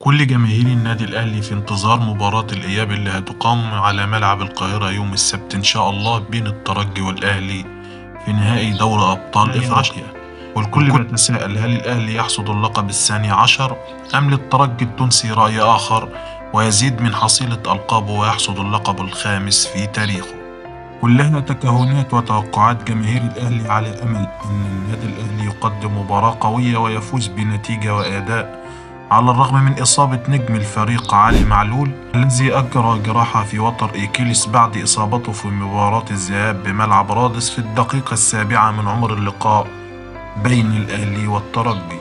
كل جماهير النادي الأهلي في انتظار مباراة الإياب اللي هتقام على ملعب القاهرة يوم السبت إن شاء الله بين الترجي والأهلي في نهائي دوري أبطال إفريقيا. والكل بيتساءل هل الأهلي يحصد اللقب 12 أم للترجي التونسي رأي آخر ويزيد من حصيلة ألقابه ويحصد اللقب الخامس في تاريخه؟ كلها تكهنات وتوقعات جماهير الأهلي على أمل أن النادي الأهلي يقدم مباراة قوية ويفوز بنتيجة وأداء، على الرغم من إصابة نجم الفريق علي معلول الذي أجرى جراحة في وتر إيكيليس بعد إصابته في مباراة الذهاب بملعب رادس في الدقيقة 7 من عمر اللقاء بين الأهلي والترجي.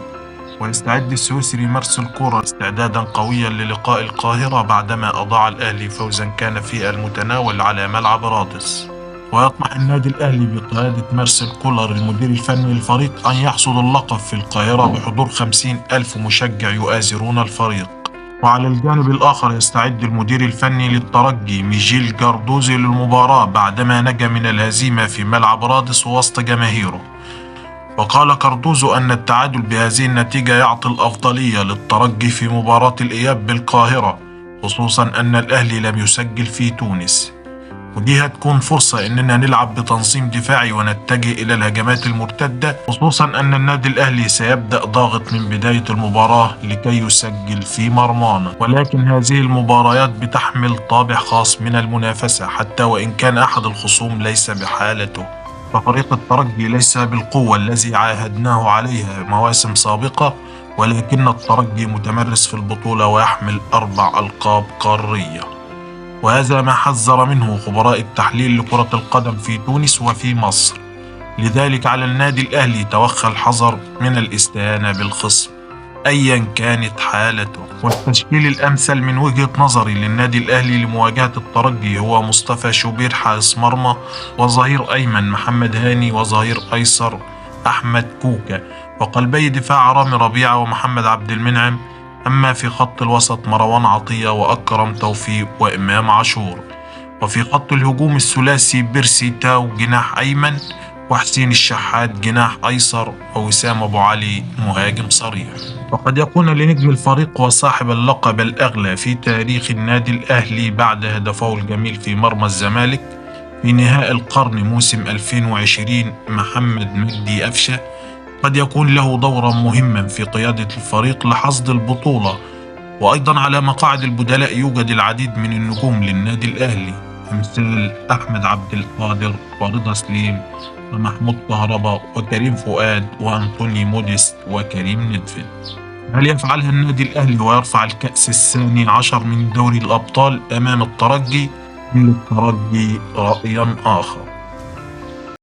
ويستعد السويسري مارسيل كولر استعدادا قويا للقاء القاهرة بعدما أضاع الأهلي فوزا كان في المتناول على ملعب رادس. ويطمح النادي الأهلي بقيادة مارسيل كولر المدير الفني للفريق أن يحصد اللقب في القاهرة بحضور 50,000 مشجع يؤازرون الفريق. وعلى الجانب الآخر يستعد المدير الفني للترجي ميجيل جاردوزي للمباراة بعدما نجا من الهزيمة في ملعب رادس وسط جماهيره. وقال كاردوزو أن التعادل بهذه النتيجة يعطي الأفضلية للترجي في مباراة الإياب بالقاهرة، خصوصا أن الأهلي لم يسجل في تونس، ودي هتكون فرصة إننا نلعب بتنظيم دفاعي ونتجه إلى الهجمات المرتدة، خصوصا أن النادي الأهلي سيبدأ ضاغط من بداية المباراة لكي يسجل في مرمانا. ولكن هذه المباريات بتحمل طابع خاص من المنافسة حتى وإن كان أحد الخصوم ليس بحالته، ففريق الترجي ليس بالقوة الذي عاهدناه عليها مواسم سابقة، ولكن الترجي متمرس في البطولة ويحمل 4 ألقاب قارية، وهذا ما حذر منه خبراء التحليل لكرة القدم في تونس وفي مصر. لذلك على النادي الأهلي توخى الحذر من الاستهانة بالخصم أيا كانت حالته. والتشكيل الأمثل من وجهة نظري للنادي الأهلي لمواجهة الترجي هو مصطفى شوبير حارس مرمى، وظهير أيمن محمد هاني، وظهير أيسر أحمد كوكا، وقلبي دفاع رامي ربيعة ومحمد عبد المنعم. أما في خط الوسط مروان عطية وأكرم توفيق وإمام عاشور، وفي خط الهجوم الثلاثي بيرسي تاو جناح أيمن، وحسين الشحات جناح أيسر، ووسام أبو علي مهاجم صريح. وقد يكون لنجم الفريق وصاحب اللقب الأغلى في تاريخ النادي الأهلي بعد هدفه الجميل في مرمى الزمالك في نهائي القرن موسم 2020 محمد مجدي أفشة، قد يكون له دورا مهما في قيادة الفريق لحصد البطولة. وأيضا على مقاعد البدلاء يوجد العديد من النجوم للنادي الأهلي أمثال أحمد عبد القادر ورضا سليم ومحمود كهربا وكريم فؤاد وأنطوني موديست وكريم ندفد. هل يفعلها النادي الأهلي ويرفع الكأس 12 من دوري الأبطال أمام الترجي؟ للترجي رأيا آخر.